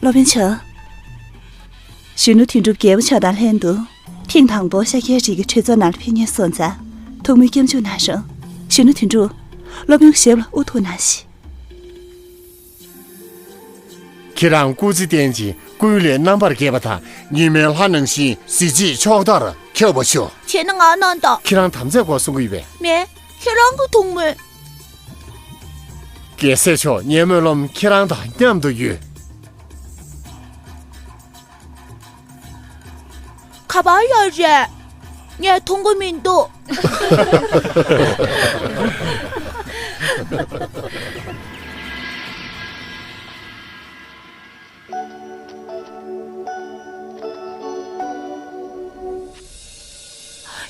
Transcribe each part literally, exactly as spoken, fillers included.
སློབ་དཔོན་མཆོག་གཞོན་ནུ་དོན་གྲུབ་རྒྱལ་པོ་མཆོག་དང་ལྷན་དུ་ཐེངས་དང་པོ་ཤཱཀྱའི་རིགས་ཀྱི་གྲོས་ཚོགས་ནང་ལ་ཕེབས་མཁན་སོང་ཙང་ཐུགས་སྨོན་སྐྱབས་འཇུག་གནང་རོགས། གཞོན་ནུ་དོན་གྲུབ། སློབ་དཔོན་གྱི་ཞབས་ལ་དབུ་ཐུག་གནང་ཞིག་ཁྱེད་རང་སྐུ་ཚེ་བརྟན་ཅིང་ཀུན་ལས་རྣམ་པར་རྒྱལ་བ་དང་ཉི་མའི་ལྷ་ནང་བཞིན་གཟི་བརྗིད་མཆོག་ལྟར་ཁྱབ་པ་ཤོག་བྱས་ན་ང་གནང་དང་། ཁྱེད་རང་དམ་བཅའ་སྐོར་གསུང་གི་ཡོད་པས། མེད། ཁྱེད་རང་གི་ཐུགས་སྨོན། རྒྱལ་སྲས་མཆོག་ངའི་སྨོན་ལམ་ཁྱེད་རང་དང་མཉམ་དུ་ཡོད། ག་པར་ཡོད་རེད། ངས་མཐོང་གི་མི་འདུག་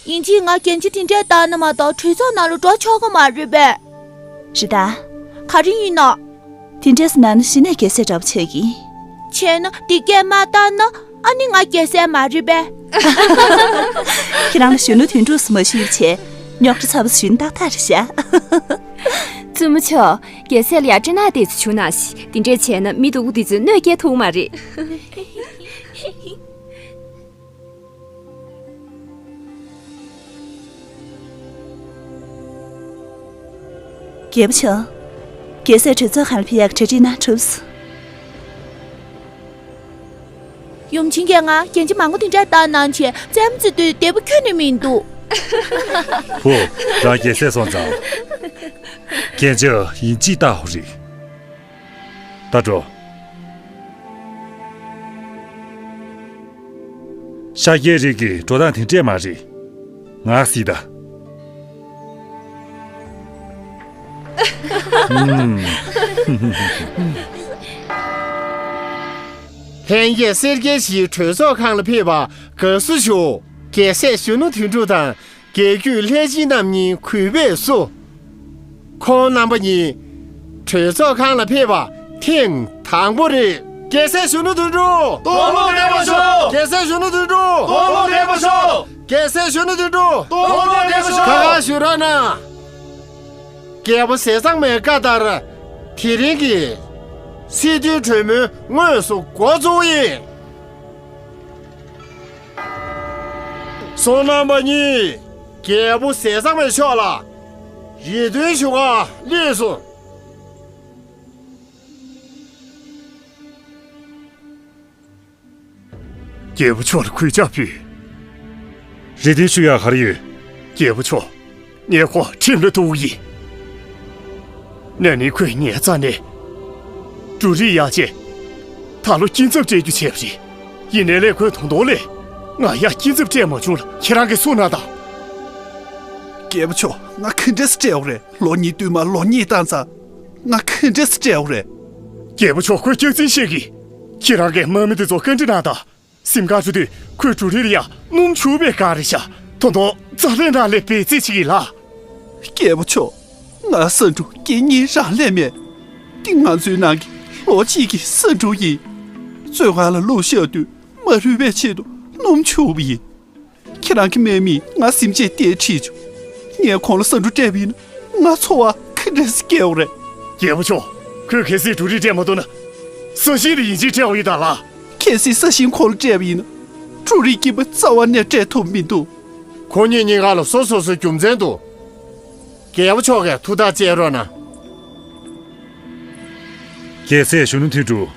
ཡིན་གཅིག་ང་གན་རྒྱ་དེ་འདྲས་བཏང་ན་མ་གཏོགས་གྲོས་ཚོགས་ནང་ལ་འགྲོ་ཆོག་གི་མ་རེད་པས། རེད་ད། ག་རེ་ཡིན་ནོ། དེ་འདྲས་སུ་ན་ནི་གཞི་ནས་རྒྱལ་སྲས་འདྲ་པོ་ཆགས་ཀྱི། བྱས་ན་འདི་སྐད་མ་བཏང་ན་ཨ་ནི་ང་རྒྱལ་སྲས་མ་རེད་པས། ཁྱེད་རང་ལ་གཞོན་ནུ་དོན་གྲུབ་སུ་མ་ཞུས་བྱས་རྙོག་དྲ་ཚ་པོ་ཞུས་ན་ཏག་ཏག་རེད་ཤག་བཙུན་མོ་མཆོག་རྒྱལ་སྲས་ལ་ཡ་སྤྲིན་ནག་དེ་ཚོ་བྱུང་ན་ཞིག་དེ་འདྲས་བྱས་ན་མི་སྡུག་པོ་དེ་ཚོས་གནོད་སྐྱེལ་ཐུབ་མ་རེད། རྒྱལ་པོ་མཆོག་རྒྱལ་སྲས་གྲོས་ཚོགས་ཁང་ལ་ཕེབས་ཡག་གྲ་སྒྲིག་གནང་གྲུབ་སོང་། ཡུམ་ཆེན་གྱིས་ང་གན་རྒྱ་མང་པོ་དེ་འདྲ་བཏང་གནང་བྱས་རྩེད་མོ་རྩེ་དུས་བདེ་པོ་ཁྱོན་ནས་མི་འདུག་ཧོ། རང་རྒྱལ་སྲས་སོང་ཙང་། གན་རྒྱ་ཡིན་གཅིག་བཏང་ཧོ་རེད། ད་འགྲོ། ཤཱཀྱའི་རིགས་ཀྱི་འགྲོ་སྟངས་དེ་འདྲས་མ་རེད། ང་གཟིགས་ད། ཨུམ། ལྷན་རྒྱས་སེར་སྐྱའི་གཞིས་གྲོས་ཚོགས་ཁང་ལ་ཕེབས་པར་དགའ་བསུ་ཞུ། རྒྱལ་སྲས་གཞོན་ནུ་དོན་གྲུབ་དང་། རྒྱལ་བརྒྱུད་ལྷས་བྱིན་རྣམ་གཉིས་གུས་པས་བསུ། ཁོང་རྣམ་པ་གཉིས་གྲོས་ཚོགས་ཁང་ལ་ཕེབས་པ་ཐེངས་དང་པོ་རེད། རྒྱལ་སྲས་གཞོན་ནུ་དོན་གྲུབ། སྟོབས་ལོངས་ལྡན་པ་ཤོག་རྒྱལ་སྲས་གཞོན་ནུ་དོན་གྲུབ། སྟོབས་ལོངས་ལྡན་པ་ཤོག་རྒྱལ་སྲས་གཞོན་ནུ་དོན་གྲུབ། སྟོབས་ལོངས་ལྡན་པ་ཤོག་ཁ་ཁ་ཞུ་རོགས་གནང་། རྒྱལ་པོ་ཟས་གཙང་མའི་བཀའ་ལྟར། དེ་རིང་གི་སྲིད་དོན་གྲོས་མོལ་དངོས་སུ་འགོ་བཙུགས་ཡིན། བསོད་ནམས་པ་གཉིས། རྒྱལ་པོ་ཟས་གཙང་མའི་ཕྱོགས་ལ་རེ་འདུན་ཞུ་གར་སླེབས་སོང་། རྒྱལ་པོ་མཆོག་ལ་གུས་ཕྱག་ཕུལ། རེ་འདུན་ཞུ་ཡག་ག་རེ་ཡོད། རྒྱལ་པོ་མཆོག་ངས་ཁོ་ཁྲིམས་ལ་གཏུགས་ཡིན། ན་ནིང་ཁོས་ངའི་རྩ་ནས་འབྲུ་རིགས་གཡར་རྗེས། ད་ལོ་སྐྱིན་ཚབ་སྤྲད་རྒྱུ་བྱས་པ་རེད། ཡིན་ནའི་ལས་ཁོས་ད་དུང་ལས་ང་ཡ་སྐྱིན་ཚབ་སྤྲད་མ་བྱུང་ལ་ཁྱེད་རང་གིས་གསུངས་གནང་དང་། རྒྱལ་པོ་མཆོག་ང་ག་འདྲས་སེ་སྤྲད་འོ་རེད། ལོ་གཉིས་བསྟུད་མར་ལོ་གཉིས་བཏང་ཙང་། ང་ག་འདྲས་སེ་སྤྲད་འོ་རེད། རྒྱལ་པོ་མཆོག་ཁོས་སྐྱག་རྫུན་བཤད་ཀྱི། ཁྱེད་རང་གིས་དམག་མི་དེ་ཚོ་བཀའ་འདྲི་གནང་དང་། གཟིམ་ཁང་ཚུད་དུས་ཁོས་འབྲུ་རིགས་ལ་ཡ་སྣུམ་བྱུགས་པའི་སྒང་རེད་ཤག་ད་དུང་རྩ་ལས་ནང་ལས་འབད་རྩོལ་བྱེད་ཀྱི་ལ། རྒྱལ་པོ་མཆོག་ང་ས་འབྲུ་སྐྱེ་གཉིས་རང་ལས་མེད། འདི་ང་ཚོའི་ནང་གི་ལོ་གཅིག་གི་ས་འབྲུ་ཡིན། བཙོན་ཁང་ལ་བླུགས་བཞག་དུས་མ་རུལ་བའི་ཆེད་དུ་སྣུམ་བྱུགས་པ་ཡིན། ཁྱེད་རང་གི་དམག་མིས་ང་གཟིམ་ཆས་སྟེར་ཁྲིད་བྱུང་། ངས་ཁོང་ལ་ས་འབྲུ་སྤྲད་པ་ཡིན་ན་ང་འཚོ་བ་ག་འདྲས་སེ་སྐྱེལ་འོ་རེད། རྒྱལ་པོ་མཆོག་ཁོས་གལ་སྲིད་འབྲུ་རིགས་སྤྲད་མ་ཐུབ་ན། ས་ཞིང་ལ་ཡིན་གཅིག་སྤྲད་འོ་ཡིན་ད་ལ། གལ་སྲིད་ས་ཞིང་ཁོང་ལ་སྤྲད་པ་ཡིན་ན། འབྲུ་རིགས་སྐྱིན་པ་རྩ་བ་ནས་སྤྲད་ཐུབ་མི་འདུག་ཁོ་གཉིས་གཉིས་ཀ་ལ་སོ་སོ་སོའི་རྒྱུ་མཚན་འདུག་རྒྱལ་པོ་མཆོག་གིས་ཐུགས་ཐག་བཅད་རོགས་གནང་། རྒྱལ་སྲས་གཞོན་ནུ་དོན་གྲུབ།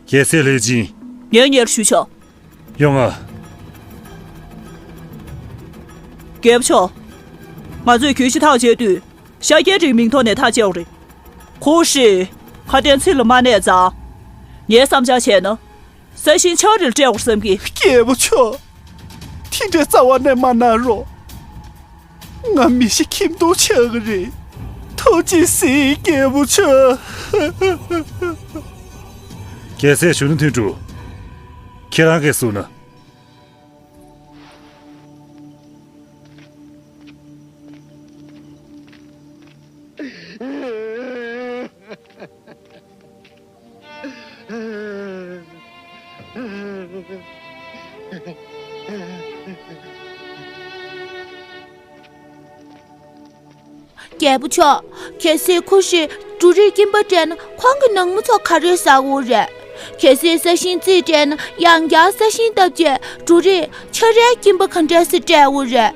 རྒྱལ་སྲས་ལྷས་སྦྱིན། ངས་སྔོན་ལ་ཞུས་ཆོག་ཡོང་ང་། རྒྱལ་པོ་མཆོག་ང་ཚོས་གྱོད་གཞི་ཐག་བཅད་དུས། ཤཱཀྱའི་རིགས་མིང་ཐོག་ནས་ཐག་བཅད་པ་རེད། ཁོ་ཧྲི། ཁ་དན་ཚིག་ལ་མ་གནས་ཙང་། ངས་བསམ་འཆར་བྱས་ན། ས་ཞིང་ཆག་རིལ་སྤྲད་པར་བསམ་གི། རྒྱལ་པོ་མཆོག་དེ་འདྲའི་རྩ་བ་ནས་མ་གནང་རོགས། ང་མི་ཤི་ཁྱིམ་སྡུག་ཆགས་ཀྱི་རེད། ཐུགས་རྗེ་གཟིགས་རྒྱལ་པོ་མཆོག་རྒྱལ་སྲས་གཞོན་ནུ་དོན་གྲུབ། ཁྱེད་རང་གིས་གསུངས་ན། རྒྱལ་པོ་མཆོག་གལ་སྲིད་ཁོ་ཧྲི། འབྲུ་རིགས་སྐྱིན་པ་སྤྲད་ན་ཁོང་གི་ནང་མི་ཚོ་ག་རེ་ཟ་དགོས་རེད། གལ་སྲིད་ས་ཞིང་རྩིས་སྤྲད་ན་ཡང་བསྐྱར་ས་ཞིང་བཏབ་རྗེས་འབྲུ་རིགས་ཆ་རའི་སྐྱིན་པ་ག་འདྲས་སེ་སྤྲད་དགོས་རེད།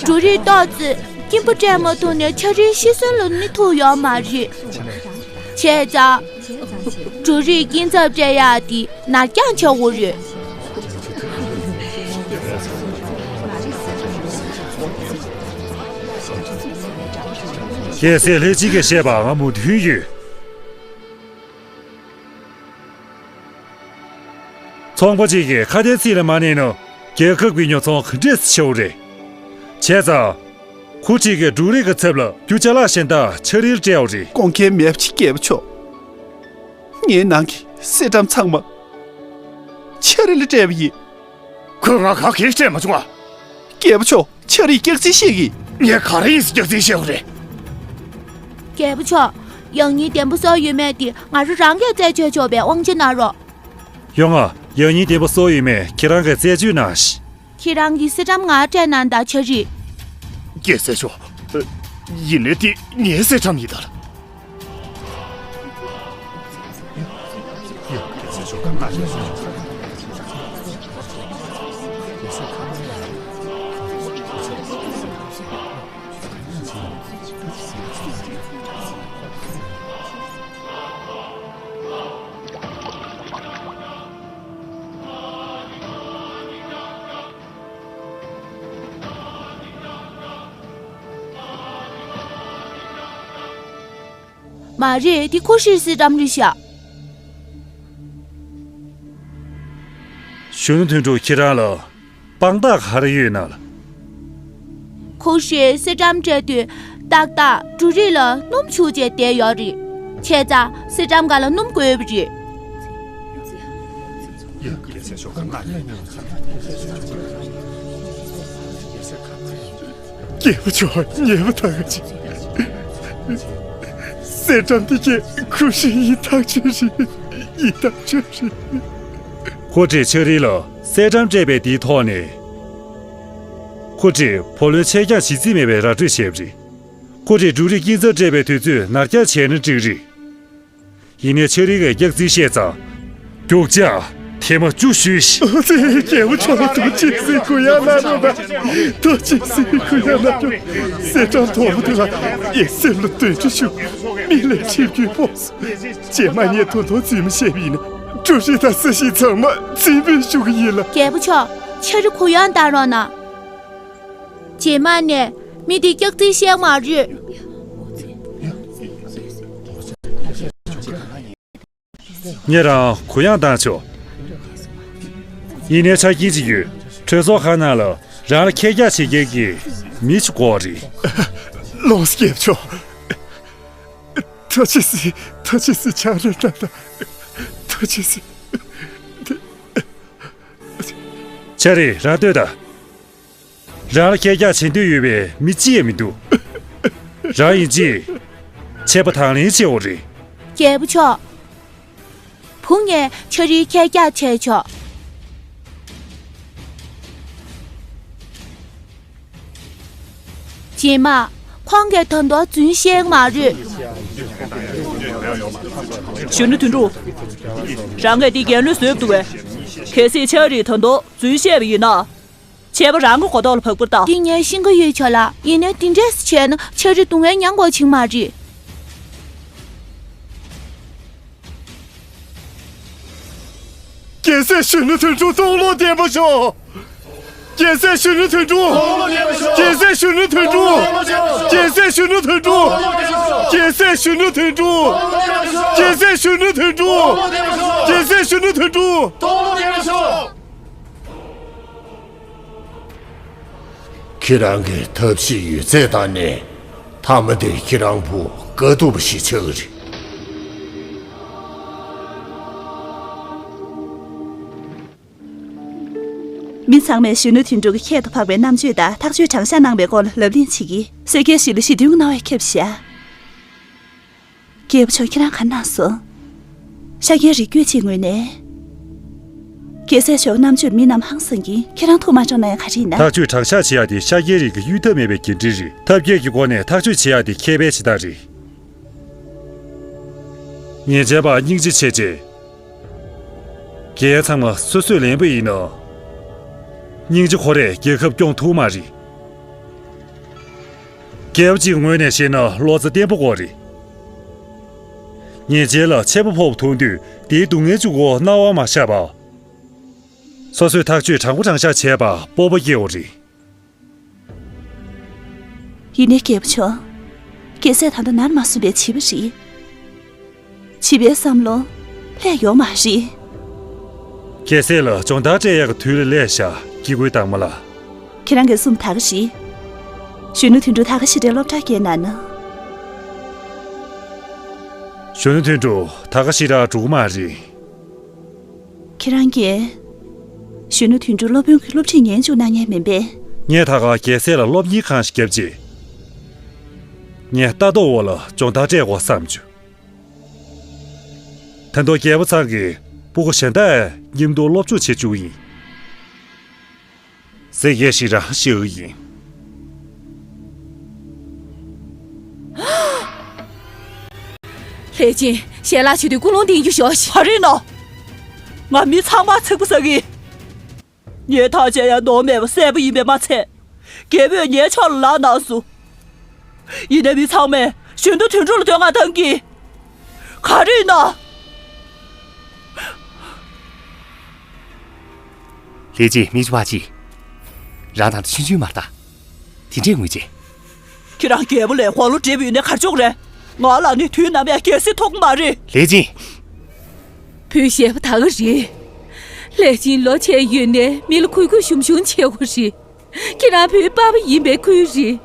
འབྲུ་རིགས་ཏོག་ཙམ་སྐྱིན་པ་སྤྲད་མ་ཐུབ་ནས་ཆ་རིགས་ཤི་གསོན་ལ་གནས་ཐུབ་ཡོད་མ་རེད། བྱས་ཙང་། འབྲུ་རིགས་སྐྱིན་ཚབ་སྤྲད་ཡག་དེ་ནར་འགྱངས་བྱ་དགོས་རེད། རྒྱལ་སྲས་ལྷས་སྦྱིན་གྱིས་བཤད་པ་ང་མོས་མཐུན་ཡོད། ཚོང་པ་གཅིག་གིས་ཁ་དན་ཚིག་ལ་མ་གནས་ན་རྒྱལ་ཁབ་ཀྱི་ཉོ་ཚོང་ག་འདྲས་སེ་བྱེད་དགོས་རེད། བྱས་ཙང་། ཁོ་གཅིག་གིས་འབྲུ་རིགས་ཀྱི་ཚབ་ལ་རྒྱུ་ཅ་ལག་གཞན་དག་ཆ་རིལ་སྤྲད་དགོས་རེད། སྐོང་མཁན་མེད་པ་ཅིག་རྒྱལ་པོ་མཆོག་ངའི་ནང་གི་སེ་ལྕམ་ཚང་མ་ཆ་རིལ་སྤྲད་པ་ཡིན། ཁོས་ང་ག་གེ་སྤྲད་མ་བྱུང་ང་། རྒྱལ་པོ་མཆོག་ཆ་རིལ་སྐྱག་རྫུན་བཤད་ཀྱི། ངས་ག་རེ་ཡིན་ཟེར་སྐྱག་རྫུན་བཤད་དགོས་རེད། རྒྱལ་པོ་མཆོག་ཡང་སྙིང་ལྡན་པ་སུ་ཡོད་མེད་དེ་ང་རང་རང་གིས་རྩད་གཅོད་ཆོག་པའི་དབང་ཆ་གནང་རོགས། ཡོང་ང་། ཡང་སྙིང་ལྡན་པ་སུ་ཡོད་མེད་ཁྱེད་རང་གིས་རྩད་གཅོད་གནང་ཞིག་ཁྱེད་རང་གི་སེ་ལྕམ་ང་སྤྲད་གནང་དང་ཆ་རིལ། རྒྱལ་སྲས་མཆོག་ཡིན་ནའི་དེ་ངའི་སེ་ལྕམ་ཡིན་ད། མ་རེད། དེ་ཁོ་ཧྲིའི་སེ་ལྕམ་རེད་ཤག་གཞོན་ནུ་དོན་གྲུབ་ཁྱེད་རང་ལ་དཔང་རྟགས་ག་རེ་ཡོད་ན་ལ། ཁོ་ཧྲིའི་སེ་ལྕམ་སྤྲད་དུས་ཏག་ཏག་འབྲུ་རིགས་ལ་སྣུམ་བྱུགས་བྱས་བསྡད་ཡོད་རེད། བྱས་ཙང་སེ་ལྕམ་ག་ལ་སྣུམ་དགོས་པ་རེད། རྒྱལ་པོ་མཆོག་ཉེས་པ་ཐག་ཆོད། སེ་ལྕམ་འདི་གའི་ཁོ་ཧྲི་ཡི་ཐག་ཆོད་རེད། ཡི་ཐག་ཆོད་རེད། ཁོ་ཧྲིས་ཆ་རིལ་ལ་སེ་ལྕམ་སྤྲད་པའི་དེའི་ཐོག་ནས། ཁོ་ཧྲིས་བུ་ལོན་ཆད་འགྱངས་བྱེད་རྩིས་མེད་པའི་ར་སྤྲོད་བྱས་པ་རེད། ཁོ་ཧྲིས་འབྲུ་རིགས་སྐྱིན་ཚབ་སྤྲད་པའི་དུས་ཚོད་ནར་འགྱངས་བྱས་ན་འགྲིག་རེད། ཡིན་ནའི་ཆ་རིལ་གྱི་སྐྱག་རྫུན་བཤད་ཙང་། རྒྱུག་ཆ་ཐེངས་མ་བཅུ་གཞུས་ཤིག་ཨོ་ཙི། རྒྱལ་པོ་མཆོག་ཐུགས་རྗེ་གཟིགས། གུ་ཡངས་གནང་རོགས་གནང་། ཐུགས་རྗེ་གཟིགས། གུ་ཡངས་གནང་རོགས། སེ་ལྕམ་དོག་པོ་དེ་ལ་ངས་སེམས་ལ་འདོད་འདོད་ཞུ། མིག་ལས་འཁྲིལ་རྒྱུ་སྤོབས་སོང་། རྗེས་མ་ངས་ད་དུང་རྫུན་མ་བཤད་པ་ཡིན་ན་འབྲུ་རིགས་དང་ས་ཞིང་ཚང་མ་རྫུན་དཔེ་ཞུ་གི་ཡིན་ལ། རྒྱལ་པོ་མཆོག་ཆ་རིལ་གུ་ཡངས་གཏང་རོགས་གནང་། རྗེས་མ་ནས་མི་དེ་སྐྱག་རྫུན་བཤད་མ་རེད། ངས་རང་གུ་ཡངས་བཏང་ཆོག་ཡིན་ནའི་ཆ་རྐྱེན་ཅིག་ཡོད། གྲོས་ཚོགས་ཁང་ནང་ལ་རང་ལ་ཁྱེད་རྒྱག་བྱེད་མཁན་གྱི་མི་ཞིག་དགོས་རེད། ལོངས་སྐྱེས་མཆོག་ཐུགས་རྗེ་གཟིགས། ཐུགས་རྗེ་གཟིགས། ཆང་རག་འདྲ་འདྲ། ཐུགས་རྗེ་གཟིགས། ཆ་རིལ་རང་ལྟོས་དང་། རང་ལ་ཁྱེད་རྒྱག་བྱེད་འདོད་ཡོད་པའི་མི་གཅིག་ཡང་མི་འདུག་རང་ཡིན་གཅིག་ཆད་པ་དང་ལེན་བྱེད་འོ་རེད། རྒྱལ་པོ་མཆོག་བུ་ངས་ཆ་རིལ་ཁྱེད་རྒྱག་བྱས་ཆོག་རྗེས་མ། ཁོང་གིས་ད་དུང་རྫུན་བཤད་མ་རེད། གཞོན་ནུ་དོན་གྲུབ། རང་གིས་འདི་རྒྱན་ལོས་བཟོས་འདུག་པས། གལ་སྲིད་ཆ་རིལ་ད་དུང་རྫུན་བཤད་པ་ཡིན་ན། བྱས་པ་རང་གི་མགོ་ཐོག་ལ་བབས་པར་གདའ། འདི་ངས་ཤེས་ཀྱི་ཡོད་ཆོག་ལ། ཡིན་ནའི་འདི་འདྲས་བྱས་ན་ཆ་རིལ་སྡུག་བསྔལ་མྱང་དགོས་ཆེད་མ་རེད། རྒྱལ་སྲས་གཞོན་ནུ་དོན་གྲུབ་སྟོང་ལོ་བདེ་མོ་ཤོག་རྒྱལ་སྲས་གཞོན་ནུ་དོན་གྲུབ། རྒྱལ་སྲས་གཞོན་ནུ་དོན་གྲུབ། རྒྱལ་སྲས་གཞོན་ནུ་དོན་གྲུབ། རྒྱལ་སྲས་གཞོན་ནུ་དོན་གྲུབ། རྒྱལ་སྲས་གཞོན་ནུ་དོན་གྲུབ། རྒྱལ་སྲས་གཞོན་ནུ་དོན་གྲུབ། ཁྱེད་རང་གི་ཐབས་ཤེས་ཡོད་ཚད་བཏང་ནས་མཐའ་མ་དེ་ཁྱེད་རང་བུ་དགའ་སྡུག་པ་ཞིག་ཆགས་ཀྱི་རེད། མི་ཚང་མས་གཞོན་ནུ་དོན་གྲུབ་ཀྱི་ཁྱད་དུ་འཕགས་པའི་རྣམ་དཔྱོད་དང་ཐག་གཅོད་དྲང་གཞག་གནང་བའི་སྐོར་ལ་ལབ་གླེང་བྱེད་ཀྱིས་སེར་སྐྱའི་གཞིས་ལ་ཞི་མཐུན་གནང་བའི་ཁྱབ་བཞག་རྒྱལ་པོ་མཆོག་ཁྱེད་རང་ག་གནང་སོང་། ཤཱཀྱའི་རིགས་རྒྱུད་གཅིག་ངོས་ནས། རྒྱལ་སྲས་མཆོག་རྣམ་དཔྱོད་མི་རྣམས་ཧང་སང་གིས་ཁྱེད་རང་ཐུགས་མ་སྐྱོ་ན་ཡང་ག་རེ་ཡིན་ན། ཐག་གཅོད་དྲང་གཞག་བྱེད་ཡག་དེ་ཤཱཀྱའི་རིགས་ཀྱི་གཡོལ་ཐབས་མེད་པའི་འགན་འཁྲི་རེད། ཐབས་མཁས་ཀྱི་སྒོ་ནས་ཐག་གཅོད་བྱེད་ཡག་དེ་མཁས་པའི་བྱེད་སྟངས་རེད། ཉེས་ཅན་པ་སྙིང་རྗེ་ཆེ་ཆེ། རྒྱལ་ཚང་མ་སོ་སོས་ལེན་པ་ཡིན་ན། སྙིང་རྗེ་ཁོ་རས་རྒྱལ་ཁབ་སྐྱོང་ཐུབ་མ་རེད། རྒྱལ་པོ་གཅིག་ངོས་ནས་བཤད་ན་བློ་རྩ་བརྟན་པོ་དགོས་རེད། ཉེས་ཅན་ལ་ཆད་པ་ཕོག་ཐུབ་དུས་དེའི་སྡུག་བསྔལ་གཅིག་པོ་སྣང་བ་མ་ཤར་བ། སོ་སོས་ཐག་གཅོད་དྲང་པོ་དྲང་བཞག་བྱས་པ་སྤོབས་པ་སྐྱེ་བོ་རེད། ཡིན་ནའི་རྒྱལ་པོ་མཆོག་རྒྱལ་སྲས་ད་ལྟ་ནར་མ་སོན་པའི་བྱིས་པ་རེད། བྱིས་པའི་བསམ་བློ་ལྷད་ཡོད་མ་རེད། རྒྱལ་སྲས་ལ་སྦྱོང་བརྡར་སྤྲད་ཡག་གི་དུས་ལ་སླེབས་ཤག་སྐྱེ་དགུའི་དྭངས་མ་ལགས། ཁྱེད་རང་གིས་གསུངས་ད་ག་རེད། གཞོན་ནུ་དོན་གྲུབ་ད་ག་ཞིག་རེད་སློབ་གྲྭར་སྐྱེལ་གནང་ན། གཞོན་ནུ་དོན་གྲུབ་ད་ག་ཞིག་ར་འགྲོ་གི་མ་རེད། ཁྱེད་རང་གིས་གཞོན་ནུ་དོན་གྲུབ་སློབ་དཔོན་གྱི་སློབ་ཁྲིད་ཉན་བཅུག་གནང་མཁན་མིན་པས། ངས་ད་ག་རྒྱལ་སྲས་ལ་སློབ་གཉེར་ཁང་ཞིག་བརྒྱབ་རྗེས། ངས་ལྟ་རྟོག་འོག་ལ་སྦྱོང་བརྡར་སྤྲད་དགོས་བསམ་བྱུང་། ད་དུང་རྒྱལ་པོ་ཚང་གི་སྤུ་གུ་གཞན་དག་མཉམ་དུ་སློབ་སྦྱོང་བྱེད་བཅུག་ཡིན། ཟེར་ཡས་ཤིག་རང་ཤེས་ཀྱི་ཡིན། ལྷས་སྦྱིན། ཞལ་ལག་མཆོད་དུས་ཀུན་སློང་འདིང་རྒྱུ་ཞོག་ཤིག་ག་རེ་ཡིན་ནོ། ང་མི་ཚང་མ་ཚིག་པ་ཟ་གི། ངས་ཐག་བཅད་ཡ་ནོར་མེད་པ་གསལ་པོ་ཡིན་པས་མ་ཚད། རྒྱལ་པོས་ངའི་ཕྱོགས་ལ་ལག་གནང་སོང་། ཡིན་ནའི་མི་ཚང་མས་གཞོན་ནུ་དོན་གྲུབ་ལ་བསྟོད་བསྔགས་གཏང་གི། ག་རེ་ཡིན་ནོ། ལྷས་སྦྱིན། མིག་ཆུ་བག་ཅིག་རང་དང་ཆུང་ཆུང་མ་ལྟ། དེ་འདྲས་ངུས་རྗེས། ཁྱེད་རང་རྒྱལ་པོ་ལས་དགུང་ལོ་བགྲེས་པོ་ཡོད་ནའི་ག་རེ་ཆོག་རེད། ང་ལ་ནི་དུས་ནམ་ཡང་རྒྱལ་སྲིད་ཐོབ་ཀྱི་མ་རེད། ལྷས་སྦྱིན། བུ་ཞེ་པོ་ད་ག་རེད། ལྷས་སྦྱིན་ལོ་ཆེ་ཡོད་ནའི་མི་ལ་གུས་གུས་ཞུམ་ཞུམ་བྱེད་དགོས་རེད། ཁྱེད་རང་བུའི་པ་ཕ་ཡིན་པའི་ཁུལ་རེད།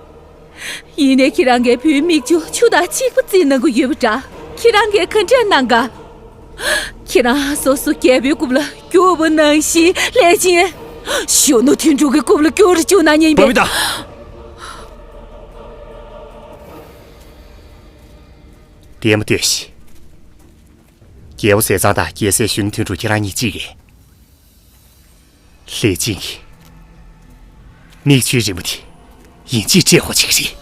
ཡིན་ནའི་ཁྱེད་རང་གིས་བུའི་མིག་ཆུ་ཆུ་དང་གཅིག་པ་བརྩིས་གནང་གི་ཡོད་པ་འདྲ། ཁྱེད་རང་གིས་ག་འདྲ་གནང་ག་ཁྱེད་རང་སོ་སོ་རྒྱལ་པོའི་རྐུབ་ལ་རྒྱུག་པ་ནང་བཞིན་ལྷས་སྦྱིན། གཞོན་ནུ་དོན་གྲུབ་ཀྱི་རྐུབ་ལ་རྒྱུག་རེ་རྒྱུག་གནང་མཁན་ཡིན་པས། བབས་མི་དང་། ལྟད་མོ་ལྟོས་ཤིག་རྒྱལ་པོ་ཟས་གཙང་དང་རྒྱལ་སྲས་གཞོན་ནུ་དོན་གྲུབ་ཁྱེད་རང་གཉིས་གཅིག་རེད། ལྷས་སྦྱིན་གྱིས་མིག་ཆུའི་རི་མོ་དེ་ཡིན་གཅིག་སྤྲད་དགོས་བྱེད་ཀྱི་རེད།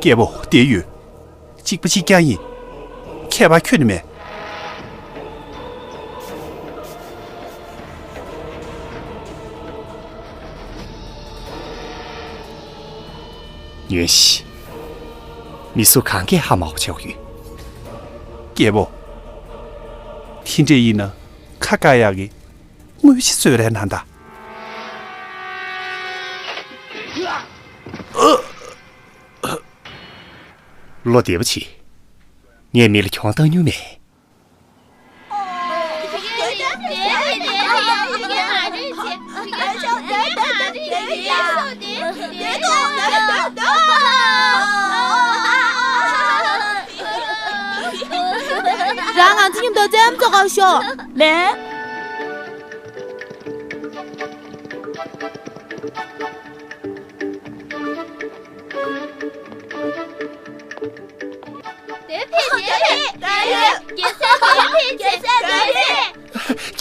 རྒྱལ་པོ། བསྡད་ཡོད། གཅིག་པ་གཅིག་རྐྱང་ཡིན། ཁྱད་པར་ཁྱོན་ནས་མེད། ཉོན་ཞིག་མི་སུ་གང་གིས་ཧ་མ་གོ་བྱེད་དགོས་ཡོད། རྒྱལ་པོ། དེ་འདྲས་ཡིན་ན་ཁ་བཀག་ཡག་གི་དངུལ་ཆུ་ཚོད་རེ་གནང་དང་། བློ་བདེ་པོ་བྱེད། ངས་མི་ལ་གྱོང་བཏང་མྱོང་མེད། རང་ང་ཚོ་མཉམ་དུ་རྩེད་མོ་རྩེ་གར་ཤོག་ལན།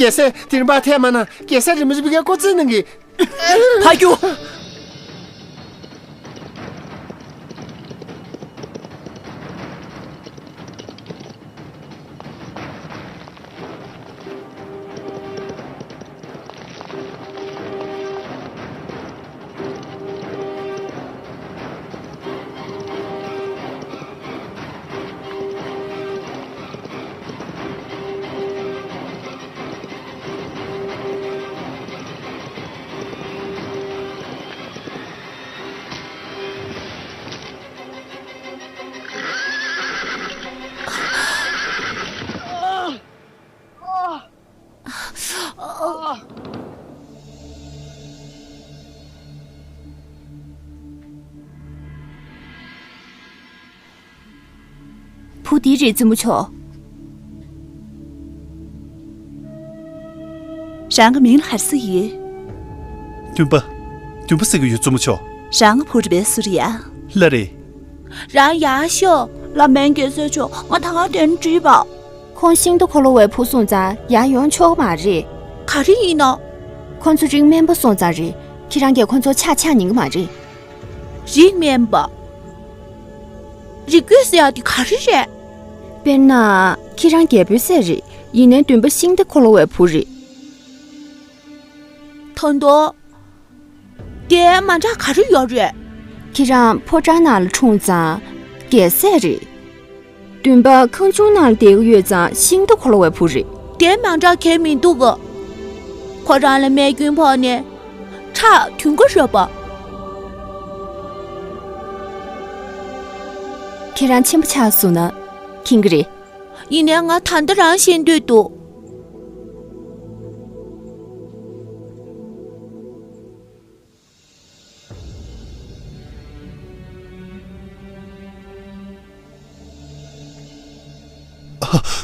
རྒྱལ་སྲས་དེ་རིང་པ་ཐལ་མ་ན་རྒྱལ་སྲས་རིན་པོ་ཆེ་ཕ་གིར་སྐུ་རྩེད་གནང་གི། ཕ་རྒྱུ། བུ་འདི་རེད་བཙུན་མོ་མཆོག་རང་གི་མིང་ལ་ག་རེ་ཟེར་ཡོད། འདུན་པ། འདུན་པ་ཟེར་གྱི་ཡོད་བཙུན་མོ་མཆོག་རང་གི་བུ་རེད་པས་སུ་རེད་ཡ། ལགས་རེད། རང་ཡར་ཤོག་ལ་མན་རྒྱལ་སྲས་མཆོག་ང་ད་ག་དེ་ནས་བྲིས་པ། ཁོང་ཤིང་རྟ་འཁོར་ལོ་བའི་བུ་སོང་ཙང་ཡར་ཡོང་ཆོག་གི་མ་རེད། ག་རེ་ཡིན་ནམ། ཁོང་ཚོ་རིགས་དམན་པ་སོང་ཙང་རེད། ཁྱེད་རང་གིས་ཁོང་ཚོ་ཆག་ཆག་ཉན་གི་མ་རེད། རིགས་དམན་པ། རིགས་རྒྱུད་ཟེར་ཡག་དེ་ག་རེ་རེད། དཔེར་ན། ཁྱེད་རང་རྒྱལ་པོའི་སྲས་རེད། ཡིན་ནའི་བདུན་པ་ཤིང་རྟ་འཁོར་ལོ་བའི་བུ་རེད། ད་དུང་། དེ་མ་འདྲ་ག་རེ་ཡོད་རེད། ཁྱེད་རང་ཕོ་བྲང་ནང་ལ་འཁྲུངས་ཙང་རྒྱལ་སྲས་རེད། བདུན་པ་ཁང་ཆུང་ནང་ལ་བསྡད་ཀྱི་ཡོད་ཙང་ཤིང་རྟ་འཁོར་ལོ་བའི་བུ་རེད། དེ་མ་འདྲ་གང་ཡང་མི་འདུག་ག་ཁོ་རང་ལ་རྨས་སྐྱོན་ཕོག་ནས་ཁྲག་ཐོན་གྱི་རེད་པ། ཁྱེད་རང་ཆེན་པོ་ཆགས་སོང་ན་མཁྱེན་གྱི་རེད། ཡིན་ནའི་ང་ད་ལྟ་རང་ཤེས་འདོད་འདུག་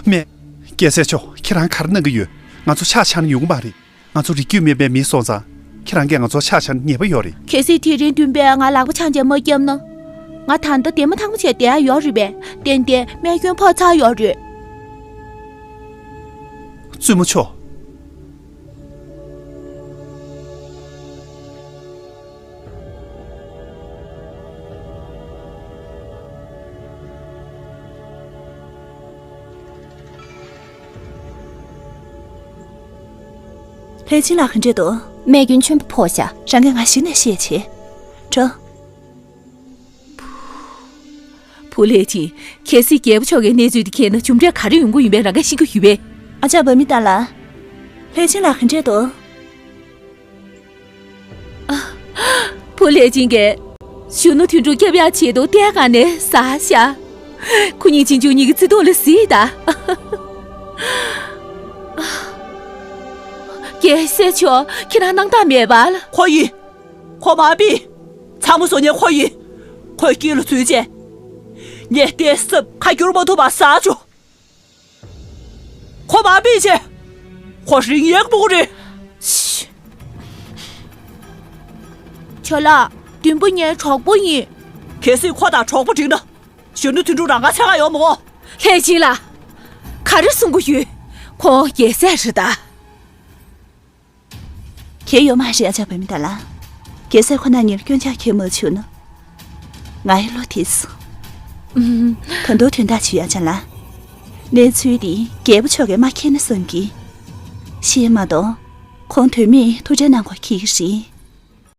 མེད། རྒྱལ་སྲས་མཆོག་ཁྱེད་རང་ག་རེ་གནང་གི་ཡོད། ང་ཚོ་ཆག་ཆག་ནས་ཡོང་གི་མ་རེད། ང་ཚོ་རིགས་རྒྱུད་དམན་པའི་མི་སོང་ཙང་། ཁྱེད་རང་གིས་ང་ཚོ་ཆག་ཆག་ནས་ཉེས་པ་ཡོད་རེད། གལ་སྲིད་དེ་རིང་བདུན་པས་ང་ལག་པ་འཆང་བྱས་མ་བརྒྱབ་ན། ང་ད་ལྟ་དེ་མ་ཐག་མ་བྱས་བསྡད་ཡ་ཡོད་རེད་པས། ཏན་ཏན་རྨས་སྐྱོན་ཕོག་ཚར་ཡོད་རེད། བཙུན་མོ་མཆོག་ལྷས་ཆིན་ལགས་ག་འདྲས་འདུག་རྨས་སྐྱོན་ཆེན་པོ་ཕོག་ཤག་རང་གིས་ང་གཞི་ནས་བཤད་བྱེད། འགྲོ། བུ་ལྷས་ཆིན། གལ་སྲིད་རྒྱལ་པོ་མཆོག་གིས་གནས་ཚུལ་འདི་མཁྱེན་ན་རྒྱུ་འབྲས་ག་རེ་ཡོང་གི་ཡིན་པས་རང་གིས་ཤེས་ཀྱི་ཡོད་པས། ཨ་ཅག་བྷ་མི་ཏཱ་ལ། ལྷས་ཆིན་ལགས་ག་འདྲས་འདུག་བུ་ལྷས་ཆིན་གྱིས་གཞོན་ནུ་དོན་གྲུབ་སྐྱོབ་ཡག་ཆེད་དུ་གཏན་གང་ནས་ཟ་ཤག་ཁོ་གཉིས་གཅེན་གཅུང་གཉིས་ཀྱི་བརྩེ་དུང་ལ་གཟིགས་དང་། རྒྱལ་སྲས་མཆོག་ཁྱེད་རང་སྣང་དག་མེད་པ། ཁོ་ཡིན། ཁོ་མ་བི། ཚང་མ་བཟོ་ཉེན་ཁོ་ཡིན། ཁོའི་དཀྱིལ་ལ་འཛུལ་རྗེས། ངས་ལྟས་སབ་ཁ་བསྒྱུར་མ་ཐུབ་པ་ཟ་བཅུག་ཁོ་མ་བི་བྱས། ཁོ་རིང་ཡག་པོ་རེད། ཤི། ཁྱོད་ལ་བདུན་པོ་ངའི་གྲོགས་པོ་ཡིན། གལ་སྲིད་ཁོ་དང་གྲོགས་པོ་འགྲིག་ན། གཞོན་ནུ་དོན་གྲུབ་རང་དགའ་ཚ་ག་ཡོད་མོ། ལྷས་ཆིན་ལགས། ག་རེ་གསུང་གི་ཡོད། ཁོང་རྒྱལ་སྲས་རེད་ད། གལ་ཡོད་མ་རེད་ཨ་ཅག་བུད་མེད་ད་ལ། རྒྱལ་སྲས་ཁོ་ན་ཉིད་སྐྱོན་ཆ་ཁྱེར་མ་བྱུང་ན། ང་ཡི་བློ་དེས། ད་དུང་དོན་དག་ཅིག་ཡོད་ཨ་ཅག་ལ། གནས་ཚུལ་འདི་རྒྱལ་པོ་མཆོག་གིས་མ་མཁྱེན་ན་བསམ་གི། ཤེས་མ་གཏོགས། ཁོང་དོན་མེད་ཐུགས་ཁྲལ་གནང་དགོས་ཁེལ་གི་རེད།